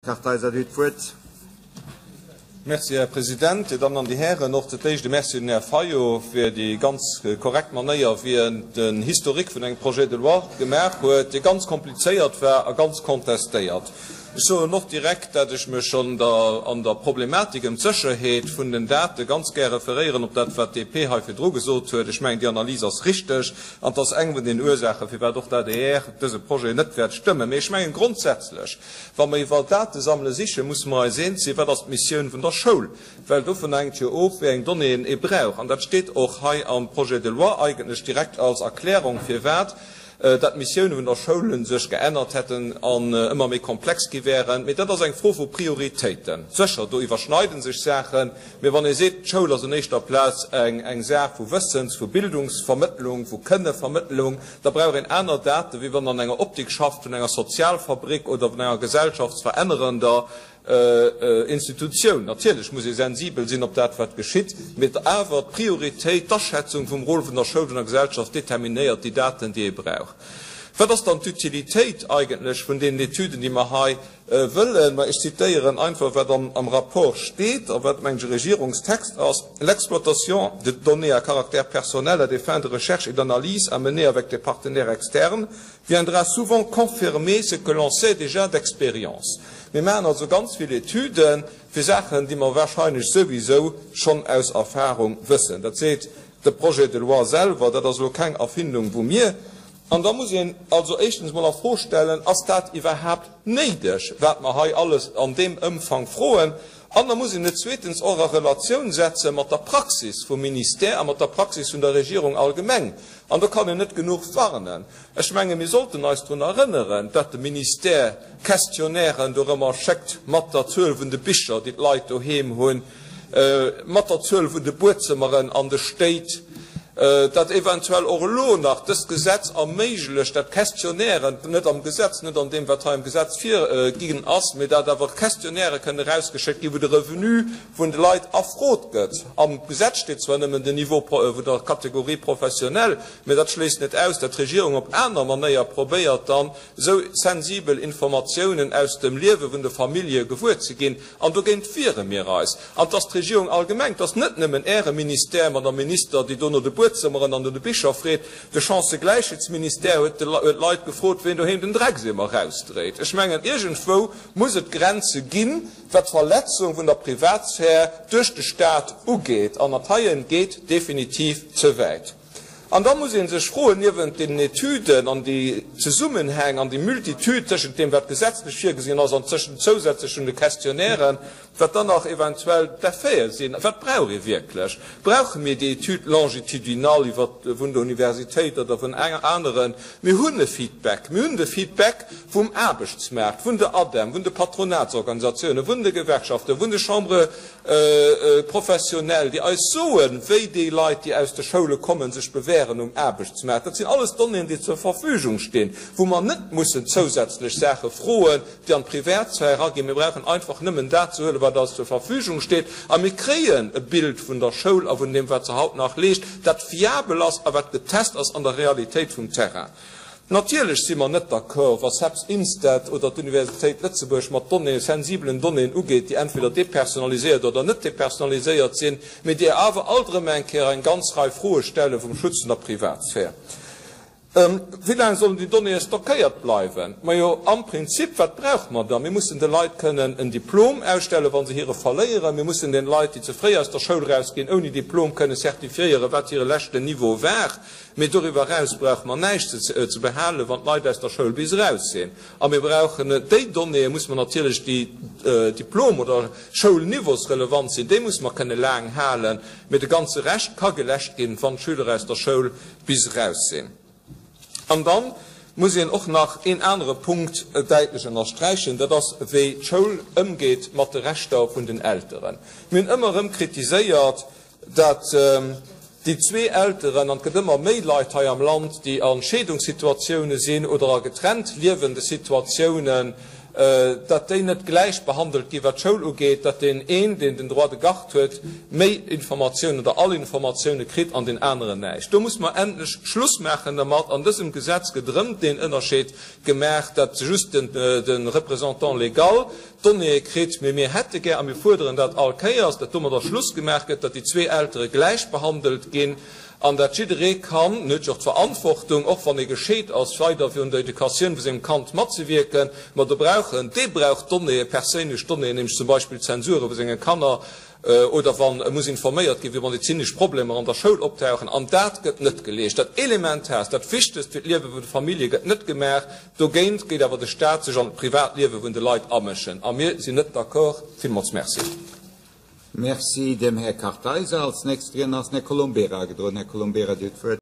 Kartheiser, Dir hutt d'Wuert. Merci, Här President. Dir Dammen an Dir Hären, och fir d'éischt e Merci un den Här Fayot fir déi ganz korrekt Manéier, wéi en den Historique vun engem Projet de loi gemaach huet, dee ganz komplizéiert war a ganz contestéiert. Ech soen och direkt, dat ech mech an der an der Problematik ëm d'Sécherheet vun den Date ganz gär referéieren op dat, wat d'DP hei virdru gesot huet. Ech mengen, déi Analys ass richteg an 't ass eng vun den Ursaachen, firwat och d'ADR dëse Projet net wäert stëmmen. Mee ech mengen grondsätzlech, Wa mer iwwer Datesammele sichen, musse mer eis eens sinn, Wat ass d'Missioun vun der Schoul? Well dovun hänkt jo of, wéi eng Donnéeën ee brauch. An dat steet och hei am Projet de loi eigentlech direkt als Erklärung, firwat dat d'Missioune vun der Schoul sech geännert hätten an ëmmer méi komplex gi wären. Mee dat ass eng Fro vu Prioritéiten. Sécher, do iwwerschneide sech Saachen. Mee wann ee seet, d'Schoul ass un éischter Plaz eng Saach vu Wëssens-, vu Bildungsvermëttlung, vu Kënnevermëttlung, da brauch een aner Daten, wéi wann een an enger Optik schafft vun enger Sozialfabrik oder vun enger gesellschaftsverännerender Institutioun. Natierlech muss ee sensibel sinn op dat, wat geschitt, mee awer d'Prioritéit, d'Aschätzung vum Rôle vun der Schoul an der Gesellschaft determinéiert déi Daten, déi ee brauch. Wat ass dann d'Utilitéit eigentlech vun deenen Etüden, déi mer hei wëllen, ma ech zitéieren einfach, wat am Rapport steet a wat, mengen ech, e Regierungstext ass, L'exploitation de données à caractère personnel à des fins de recherche et d'analyse à mener avec des partenaires externes viendra souvent confirmer ce que l'on sait déjà d'expérience. Mir maachen also ganz vill Etüden fir Saachen, déi mer wahrscheinlech souwisou schonn aus Erfahrung wëssen. Dat seet de Projet de loi selwer, dat ass elo keng Erfindung vu mir. An da muss een also éischtens emol a Fro stellen, Ass dat iwwerhaapt néideg, wat mer hei alles an deem Ëmfang froen? An da muss een et zweetens och a Relatioun setze mat der Praxis vum Ministère a mat der Praxis vun der Regierung allgemeng. An do kann een net genuch warnen. Ech menge mir sollten eis drun erënneren, dat de Ministère Questionnairen dorëmmer schéckt mat der Zuel vun de Bicher, déi d'Leit doheem hunn, mat der Zuel vun de Buedzëmmeren an de Stéit, dat eventuell och elo nach dëst Gesetz erméiglecht, dat Questionnairen, net am Gesetz, net an deem, wat hei am Gesetz virginn ass, mä dat awer Questionnairë kënnen erausgeschéckt ginn, wou de Revenu vun de Leit erfrot gëtt. Am Gesetz steet zwar nëmmen den Niveau vun der Catégorie professionnelle, mä dat schléisst net aus, dat d'Regierung op aner Manéier probéiert dann, esou sensibel Informatiounen aus dem Liewe vun de Famillje gewuer ze ginn. An dogéint wiere mir eis. An 't ass d'Regierung allgemeng, 't ass net nëmmen Äre Ministère, Madame Minister, déi do no de Buedzëmmeren an no de Bicher freet. De Chancëgläichheetsministère huet d'Leit gefrot, ween doheem den Dreckseemer erausdréit. Ech mengen, iergendwou muss et Grenze ginn, wat d'Verletzung vun der Privatsphär duerch de Stat ugeet. An dat heien geet definitiv ze wäit. An da muss ee sech froen, niewent deenen Etüden an déi Zesummenhäng an déi Multitude tëschent deem, wat gesetzlech virgesinn ass, an tëschent zousätzlech un de Questionnairen, wat dann nach eventuell d'Effete sinn. Wat brauch ee wierklech? Brauche mir déi Étude longitudinale iwwer vun der Universitéit oder vun aneren? Mir hunn e Feedback. Mir hunn de Feedback vum Aarbechtsmaart, vun der ADEM, vun de Patronatsorganisatiounen, vun de Gewerkschaften, vun de Chambres professionnel, déi eis soen, wéi déi Leit, déi aus de Schoule kommen, sech bewähren um Aarbechtsmaart. Dat sinn alles Donnéeën, déi zur Verfügung stinn, wou mer net mussen zousätzlech Saache froen, déi an d'Privatsphär eraginn. Mir brauchen einfach nëmmen dat ze huelen, wat eis zur Verfügung steet, a mir kréien e Bild vun der Schoul a vun deem, wat se haut nach leescht, dat fiabel ass a wat getest ass an der Realitéit vum Terrain. Natierlech si mer net d'accord, wa Ceps Instat oder d'Universitéit Lëtzebuerg mat Donnéeën, sensibelen Donnéeën ugeet, déi entweder depersonaliséiert oder net depersonaliséiert sinn, mee déi awer alt erëm eng Kéier eng ganz Rei Froe stelle vum Schutz vun der Privatsphär. Wéi laang sollen déi Donnéeë stockéiert bleiwen? Majo, am Prinzip, wat brauche mer da? Mir mussen de Leit kënnen en Diplom ausstellen, wa se hire verléieren. Mir mussen den Leit, déi ze fréi aus der Schoul erausginn, ouni Diplom, kënnen zertifiéieren, wat hire leschten Niveau war. Mee doriwwer eraus brauche mer näischt ze behalen, wann d'Leit aus der Schoul bis eraus sinn. A mir brauchen déi Donnéeë musse mer natierlech, déi diplom oder schoulniveausrelevant sinn, déi musse mer kënne laang halen. Mee de ganze Rescht ka geläscht ginn, wann d'Schüler aus der Schoul bis eraus sinn. An da muss een och nach een anere Punkt däitlech ënnersträichen, dat ass, wéi d'Schoul ëmgeet mat de Rechter vun den Elteren. Mir hunn ëmmer erëm kritiséiert, dat déi zwee Elteren, an et gëtt ëmmer méi Leit hei am Land, déi a Scheedungssituatioune sinn oder a getrennt liewende Situatiounen. datt déi net gläich behandelt gi wat d'Schoul ugeet, datt deen een, deen den Droit de garde huet, méi Informatiounen oder all Informatioune kritt an deen aneren näischt. Do muss mer endlech Schluss maachen dermat. An dësem Gesetz gëtt erëm deen Ënnerscheed gemaach, datt just de Représentant légal d'Donnéeë kritt, mee mir hätte gär, a mir fuerderen dat all Kéiers, datt domadder Schluss gemaach gëtt, datt déi zwee Eltere gläich behandelt ginn. An dat jidderee kann, en huet jo och d'Verantwortung, och wann ee gescheet ass, weider un der Educatioun vu sengem Kand matzewierken, ma do brauch en, dee brauch Donnéeën, perséinlech Donnéeën, nämlech zum Beispill d'Zensure vu senge Kanner oder wann e muss informéiert ginn, wéi medezinesch Problemer an der Schoul optauchen. An dat gëtt net geleescht. Dat Elementaarst, dat Wichtegst fir d'Liewe vun de Famillje gëtt net gemaach. Dogéint geet awer de Staat sech an d'Privatliewe vun de Leit amëschen. A mir sinn net d'accord. Villmools Merci. Merci dem Här Kartheiser. Als nächste Riedner ass den Här Colombera agedroen. Här Colombera, Dir hutt d'Wuert.